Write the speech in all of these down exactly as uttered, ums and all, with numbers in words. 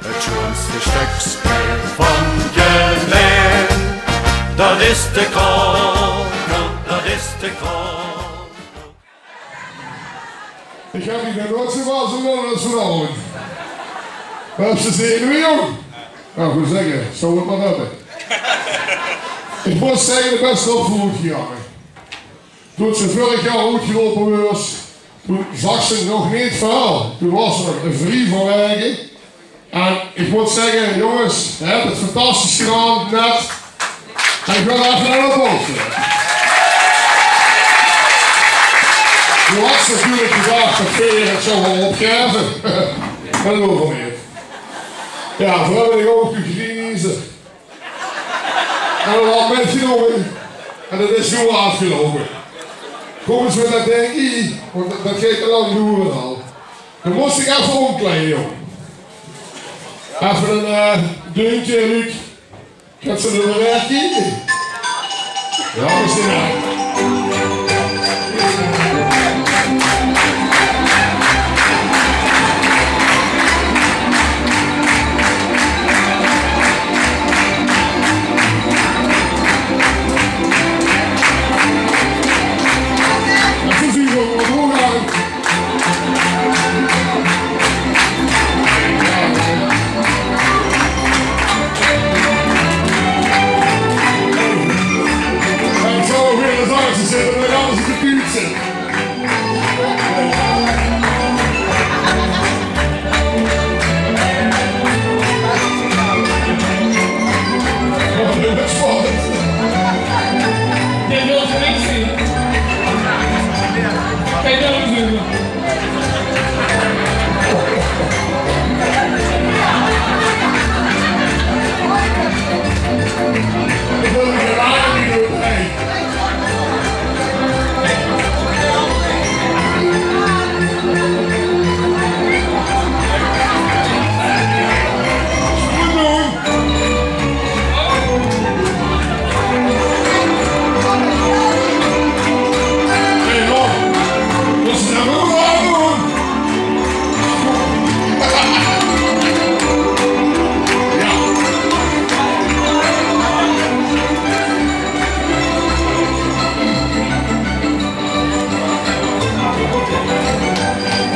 Het sjoonste stökske van Gelaen, dat is de Krokel, dat is de Krokel. Ich höb hie nog noeats zoe waal zoe lol es vanaovend. Höbs se zin in, jóng? Noe, ich wou zègke, zouw 't mer höbbe. Ich mót zègke, de bès op voet gegange. Toen se vörig jaor oetgerope woors, toen zags se nog neet väöl. Toen waors se nog vrie van waege. En ich mót zègke, jónges, geer höb 't fantastisch gedaon, net. En ich wil effe 'n applaus veur. Doe hads natuurlik gedach det veer 't zouwe opgaeve. Det geluif ich neet. Jao, veer höbbe dich ouch gegrezen. En veer hadde mitgenómme. En det is noe aafgeloupe. Kóm ins mit det dink hie, want det, det geit te lang doere al. Dan mós ich effe ómkleie, jóng. Effe ein, eh, deuntje, Luc. Kins se d'r nao kieke? Jao, mesjien waal.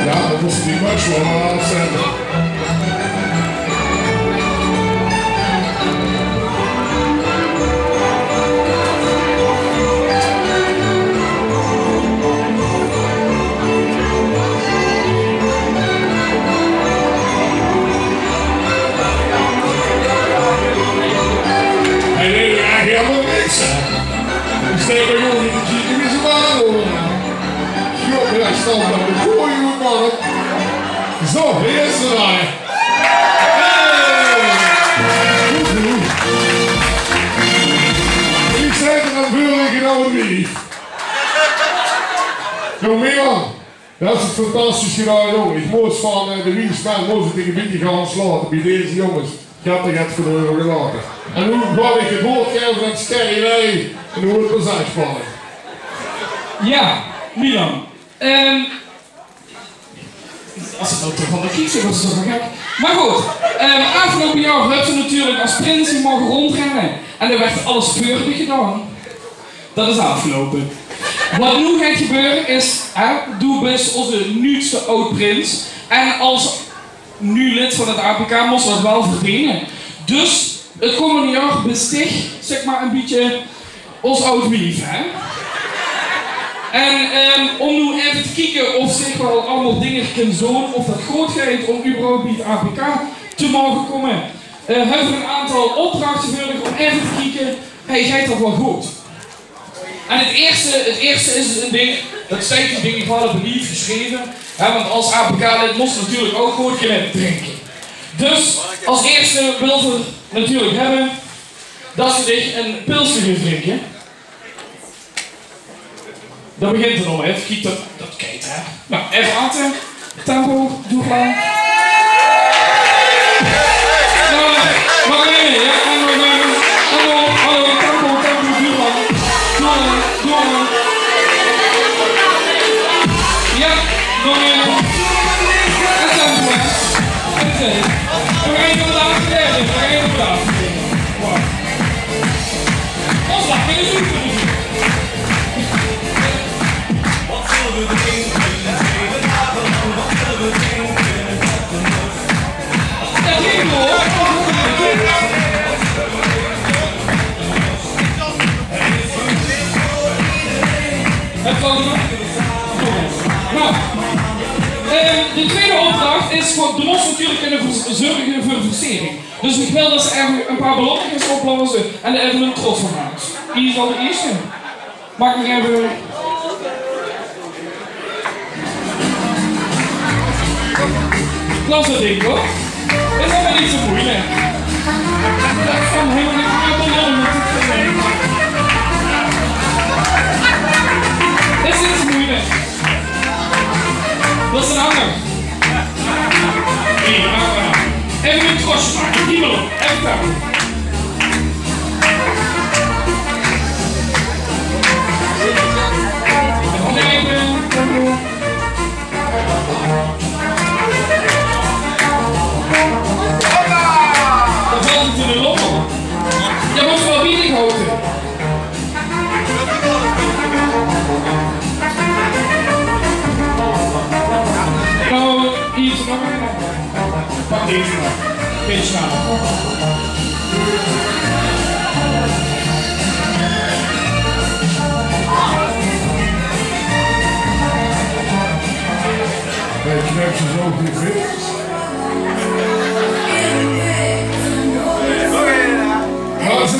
Jao, det mós die merch waal aafzètte. Hey, nee, eigelik hielemaol niks, hè. Ich steit d'r gewoon in de kieke wie ze waal hoore. Sjoon, jao, ich stap aan de kooi, man. Zo, hie is ze dan. Hey! Ich zeen d'r ein veur, ich genót neet. Jóng, Milan, det is fantastisch gedaon, jóng. Ich mós van, eh, de wiensman mós ich dich ein bietje gaon slaote bie deze jónges. Ich höb d'r get veur euver gelaote. En noe gaon ich 't waord gaeve aan Sterry Ley en noe 't plezant spanne. Jao, Milan. Ehm, es ich noe toch van de kies, det is toch gek. Mer good, ehm, aafgeloupe jaor höbs se natuurlik es prins hie moge róndjrenne. En d'r woort alles veur dich gedaon. Det is aafgeloupe. Waat noe geit gebeure is, hè, doe bis ózze nuujste aod-prins. En es nuuj lid van 't A P K mós se det waal verdeene. Dus 't kómmende jaor bis dich, zèk mer, ein bietje ós aod wief, hè? En, ehm, óm noe effe te kieke of zich waal allemaol dinger kins doon, of det good geit óm überhaupt bie 't A P K te moge kómme, eh, höbbe veer ein aantal opdrachte veur dich óm effe te kieke, hey, geit det waal good? En 't ierste, 't ierste is ein ding, det steit in ding, ich höb 't belief gesjreve, hè, want es A P K-lid mós se natuurlik ouch good kinne drinke. Dus es ierste wille veer natuurlik höbbe det se dich ein pilske geis drinke. Det begint d'r al mit. Kiek, det, det geit, hè. Noe, effe aan, hè. Tempo, doe maar. Noe, Marlene, jao, en nog, en nog, hallo, tempo, tempo, doe maar. Doe maar, doe maar. Jao, nog ein. En tempo, hè. Oké. Nog ein. Wat zullen we drinken? Wat zullen we drinken? Ja, drinken, hoor. Het kan. Nou, eh, de tweede opdracht is gewoon, de mos natuurlijk kunnen vers-, zorgen voor versiering. Dus ik wil dat ze even een paar ballonnetjes opblazen en er even een trot van maken. Wie is al de eerste? Maak nog even. Los dat ding, hoor. Is allemaal niet zo moeilijk. Dat kan helemaal niet. Is niet zo moeilijk. Dat is een ander. Hey, maar, maar. Even een trotje maken. Hiemel op. Even daar. Even kijken. Dat valt niet in de lommel. Ja, moet je wel bieden houden. Nou, iets nog. Pak deze maar. Beetje sneller. Hey, knip ze zo goed fit.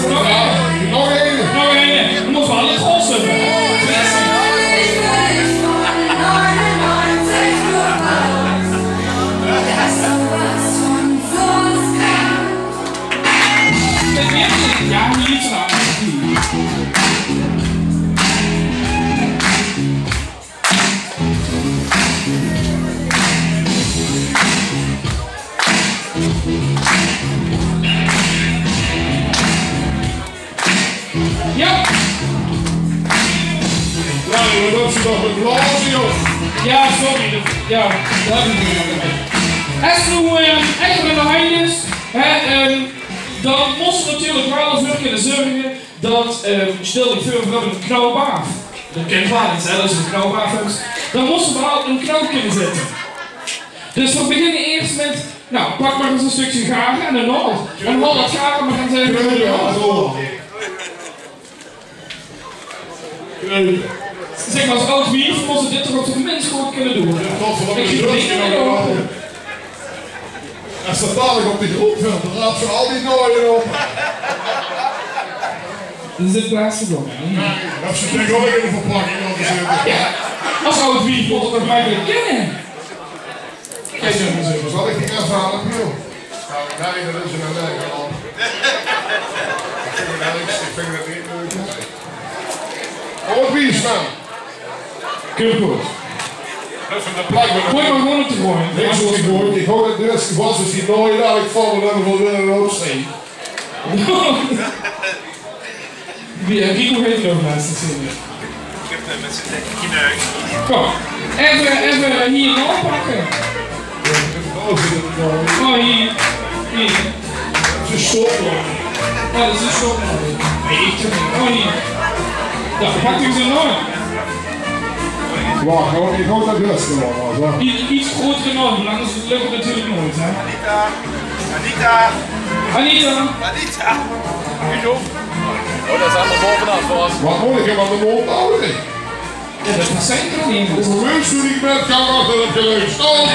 Nog eine. Nog eine. Nog eine. Doe mós waal alles rosse. Ja, niet zo. Ja. Nou, jongen, dat is toch een glazen, joh. Ja, sorry. Dat, ja, dat heb ik niet. Es noe, eh, ech aan de hand is, hè, eh, dan mós se natuurlijk waal d'rveur kinne zörge dat, eh, stel dich veur, veer höbbe 'ne knauwbaaf. Dat kint waal ins, hè, dat is 'ne knauwbaaf, dus dan mós se waal 'ne knauw kinne zètte. Dus veer beginne iers mit, nou, pak maar ins e stökske gaar en 'n naol. En haol dat gaar maar ins effe. Zeg maar, es aod wief mós se dit toch op z'n mins good kinne doon. Ich zeen 't neet mie. Es dat dalik op de grond vèlt, dan raap se al die naoje op. Is dit plastic dan? Höbs se tegenwoordig in de verpakking al gezeten? Ja, es aod wief mós se dat toch makkelijk kinne. Kiek ins effe, zal ich die ervaren, joh? Nou, nee, dat is 'n, nee, ja. Ich vind 't niks, ich vind 't neet leuk. Aod wief, man. Kump good. Gooi maar gewoon op de grond. Niks op de grond. Ich haop dat de rest van die naoje dalik valle en dan weer opsjteit. Wie, eh, Rico heet er ook naast de zin. Ich höb 'm mit zien dikke knuik. Kom, effe, effe hie aanpakke. Oh, hie. Hie. Ze stopt nog. Ja, dat is een stop. Nee, ich höb 'm. Oh, hie. Ja, pak 'm zo nog. Wach, ich haop dat de rest er nog was, hoor. Iets grotere naoje, anders lukt 't natuurlijk nooit, hè. Anita. Anita. Anita. Hoezo? Oh, dat is allemaal bovenaf, hoor. Wat mós se aan de mond hawwe? Ja, dat zag ich neet. Op 't minst doe ich mit, kan achter 't geluid staon.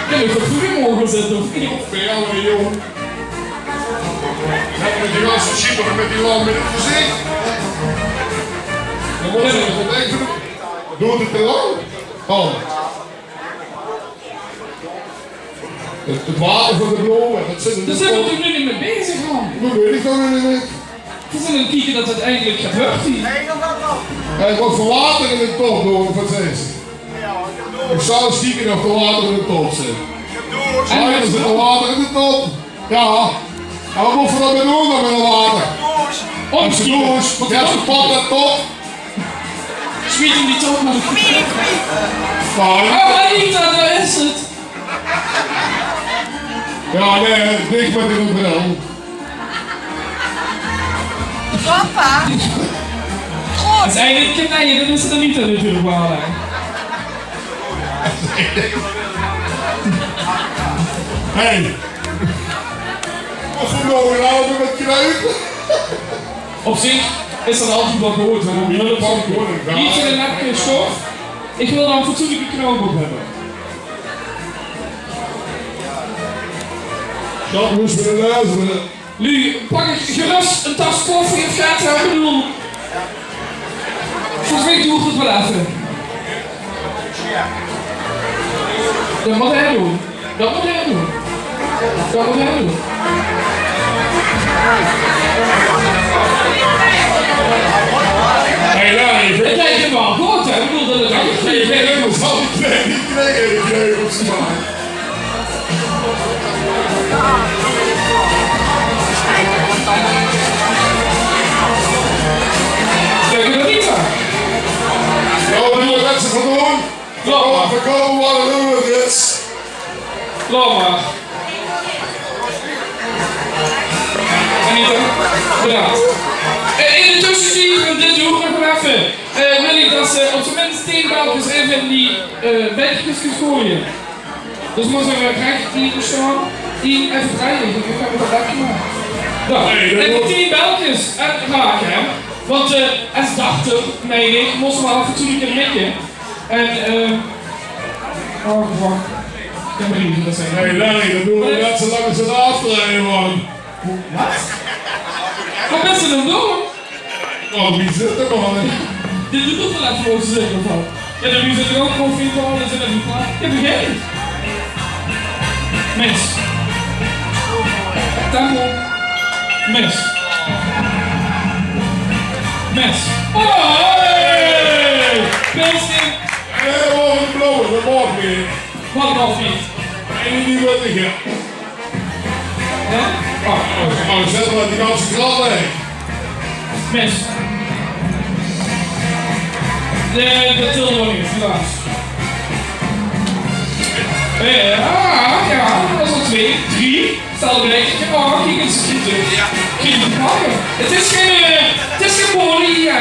Ja, dat had veur moge zètte, of neet? Ja, maar jong. Mit die ganse sjieper, mit die lamp in 't gezich. Dan mós se effe dinke. Doet 't te lang? Oh. 't, 't water van de blome, dat zit in de pot. Dao zeen veer natuurlijk noe neet mei bezig, man. Dat weit ich dan weer neet. Veer zeen aan 't kieke dat 't eindelijk gebeurt hie. Hé, wat veur water in de pot doon, wat zaes se? Ich zal ins kieke of d'r water in de pot zit. En zit d'r water in de pot? Ja. En wat mótte veer dan mit doon dan mit 't water? Ómsjiepe. Ómsjiepe. Ja, ze pakt dat toch. Smiet 'm die toch maar. Oh, Anita, daar is het. Jao, nae, dich mit de bril. Papa. Good. Is eigelik, nae, det is d'r neet natuurlik waal, hè. Hey. Of v'r noe ouch mit kruipe? Op zich is det altied waal good, hè. Neet in ein nepke stof. Ich wil dao ein fatsoenlike knoop op höbbe. Det mótte v'r laezere. Luuj, pak gerös ein tas koffie of get, hè, ich bedoel. Volges mich doon v'r 't waal effe. Det mót hae doon. Det mót hae doon. Det mót hae doon. Hey, Larry, ich vinj 't waal good, hè? Ich bedoel, det is ouch... Kijk, det is... Jao, mer det is gewoon. Jao, mer v'r kómme waal door dit. Laot mer. Anita, bedank. Eh, in de tössetied, want dit doon v'r nog effe, eh, wil ich det se op z'n mins tien belkes effe in die, eh, bekskes kins goeaje. Dus mós se effe rech hie staon. Hie effe drejje, ich höb 't bekske. Jao, effe tien belkes en raak, hè. Want, eh, es darter, mein ich, mós se waal effe natuurlik mikke. En, eh, oh, wach. Ich höb 'm hie gezat. Hey, Larry, det doon v'r net zoe lang es 't aafdrejje, man. Waat? Waat bös se aan 't doon? Oh, wie zit 'r, man? Dit doon v'r toch waal effe, mós se zègke, of waat? Jao, dan mós se ouch gewoon vinje, alles in de... Jao, begin. Mis. Tempo. Mis. Mis. Oh, hey! Pilsje. Hey, waat ein blauwe, det maag neet. Waat maag neet? Eine die wil ich, jao. Hè? Oh, oh, zèt mer die ganse krant, hè. Mis. Nae, det tèlt nog neet, helaas. Eh, ah, jao, det is al twee, drie. Stel det ich, oh, kiek ins, kiek ins. Kiek ins, 't is gein, eh, 't is gein bolie, hè.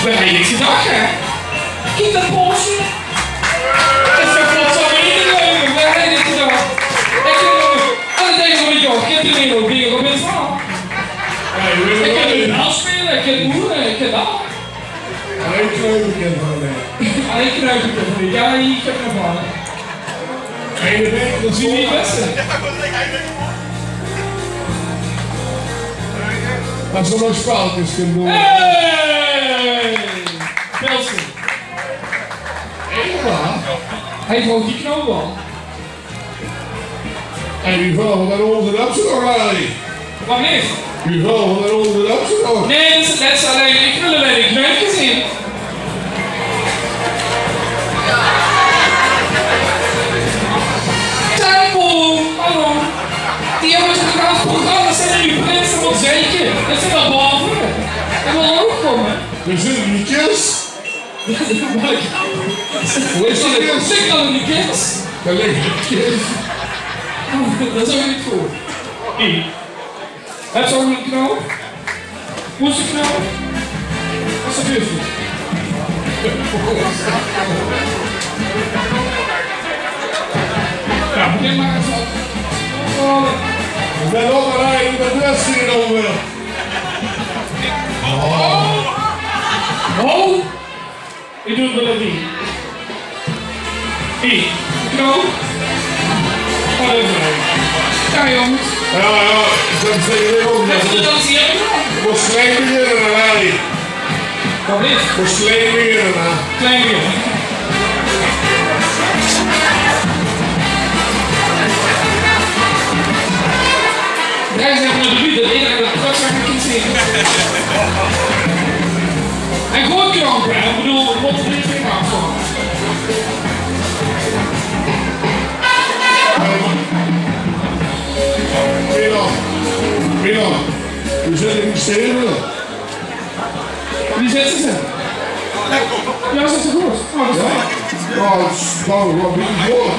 Wae haw dit gedach, hè? Kiek det polsje. Det is toch godsamme neet te geluive. Wae haw dit gedach? Ich kin, eh, alle dae van de joh, ich kin d'r neet op, ich kin op ins aan. Ich kin 't spele, ich kin moere, ich kin det. Allein kruipe kin van mich. Allein kruipe kin van mich. Jao, ich höb 'm nog waal. Hey, de bek, det zeen v'r bès. Mer zoe nog spelkes kin doon. Hey! Pilsje. Hey, waat? Hae vónj die knoop waal. En wie väöl van ózze höbs se nog, Larry? Waat neet? Wie väöl van ózze höbs se nog? Nae, det is 't lètste, allein ich wil allein ein knuipke zeen. Tempo! Hallo! Die höbbe toch ein gans programma, zeen die prins van 't zeike? Det zit dao baove. Ich wil ouch kómme. V'r zeen die kis. Wo is die kis? Zit dao in die kis? Dao ligk die kis. Det is ouch neet good. Höbs se ouch ein knoop? Wo is de knoop? Alsjeblieft. Jao, begin mer ins op. Ich bön ouch al ein, ich bön bès hie euver. Oh. Oh. Ich doon 't waal effe. Hie. Knoop. Waat is 't? Jao, jónges. Jao, jao. Ich bön zeker ouch neet. Höbs se det al ins ieëder gedaon? Mós klein beginne, hè, Larry. Waat is? Mós klein beginne, hè. Klein beginne. Drie zègke nao de buurt det ederein det trök zègke kin zeen. En good klanke, hè? Ich bedoel, waat mót d'r neet in gaon staon? Milan, Milan, v'r zitte in de steden. Wie zitte ze? Ja, is dat zo good? Oh, dat is fijn. Ja, dat is wel een beetje hoor.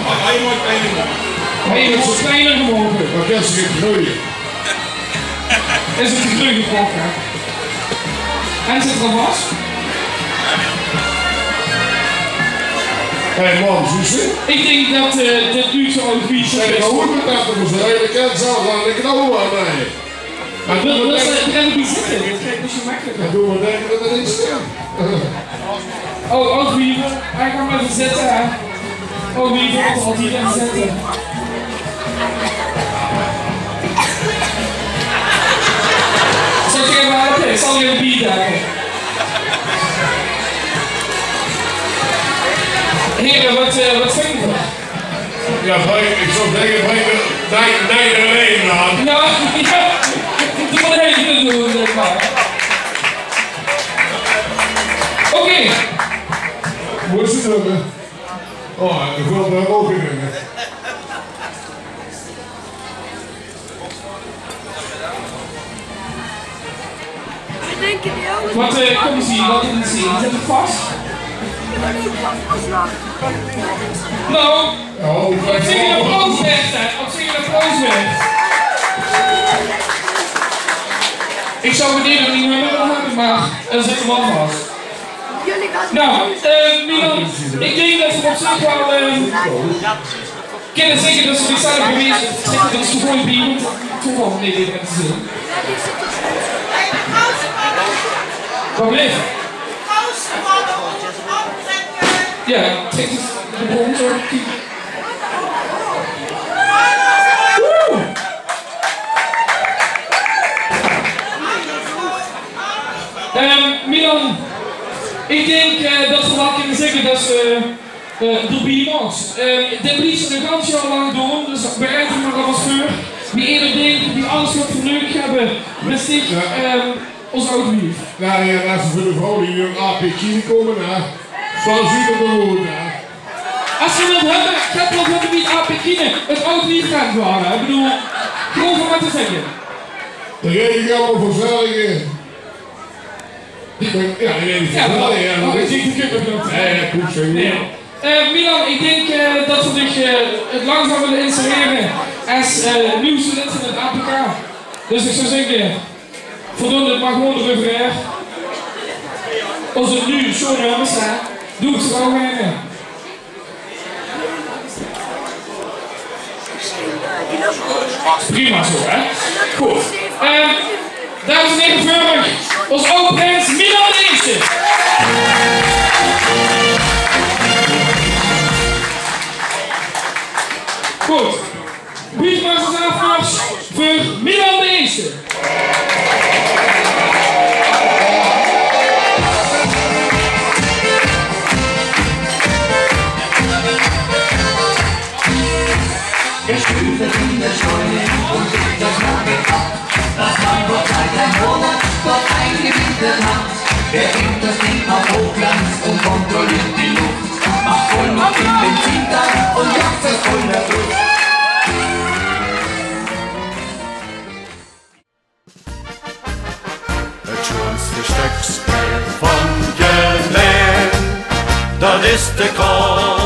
Hey, je moet kleiner maken. Maar dat is niet groeien. Is het te groeien, hè? En zit er al vast? Hey, man, zie je? Ik denk dat, eh, dit nu zo ongeveer is. Hey, maar hoe moet dat? Dan moet je de hele kant zelf aan de knauwen aan mij. Wil, wil ze er even bij zitten? Dat krijgt misschien makkelijker. Dat doen we denken dat er niks kan. Oh, oh, wie? Hij kan maar even zitten, hè. Oh, wie? Hij kan altijd even zitten. Zal ik even helpen? Ik zal je een bier duiken. Heren, wat, eh, wat vindt u? Ja, breng, ik zou zeggen, breng de, breng, breng er een aan. Ja, ja. Doe maar even doen, zeg maar. Oké. Hoe is het, eh? Oh, ik wil daar ook in. Wat, eh, kom eens hier, wat is hier? Zit het vast? Nou, op zich een applaus waard, hè? Op zich een applaus waard. Ik zou meteen nog niet meer willen hebben, maar er zit er wel vast. Nou, eh, Milan, ik denk dat we op zich wel, eh, kunnen zeggen dat ze zichzelf bewezen. Zeg, dat is toch gewoon bij iemand toeval mee dit met te zien. Wat bleef? Ja, trek eens de bron zo. Woe! Ehm, Milan, ik denk, eh, dat we wel kunnen zeggen dat ze, eh, door bij ons. Eh, dit blijft ze een gans jaar lang doen, dus bereid er maar alvast voor. Wie eerder denk, wie alles wat we nodig hebben, besteed, ehm, ons oud wief. Nou ja, laten we voor de vrouw die nu een A P Q komen, hè. Zoals u dat bedoelt, hè. Als je wilt hebben, gaat wel hebben met A P Q, het oud wief gaat waren. Ik bedoel, gewoon voor wat te zeggen. Daar ga ik allemaal voor zorgen. Ja, daar ga ik voor zorgen, ja, maar ik denk dat ik het nog. Ja, ja, goed zo, ja. Eh, Milan, ik denk, eh, dat we dich, eh, het langzaam willen installeren als, eh, nieuwste lid van het A P K. Dus ik zou zeggen, voldoende, het mag gewoon erover. Als het nu zo nummers, hè, doe het gewoon, hè. Prima zo, hè? Goed. Ehm, dames en heren, veur uch, ons oud-prins Milan de Eerste. Goed. Buurtmars en afmars veur Milan de Eerste. Geschüttet in der Scheune und gibt das Lager ab. Das Mann Gott seit einem Monat dort eingewinnt hat. Der bringt das Ding auf Hochglanz und kontrolliert die Luft. Macht Vollmacht im Benzintank und jagt das Feuer durch. Het sjoonste stökske van Gelaen, dat is de Kop.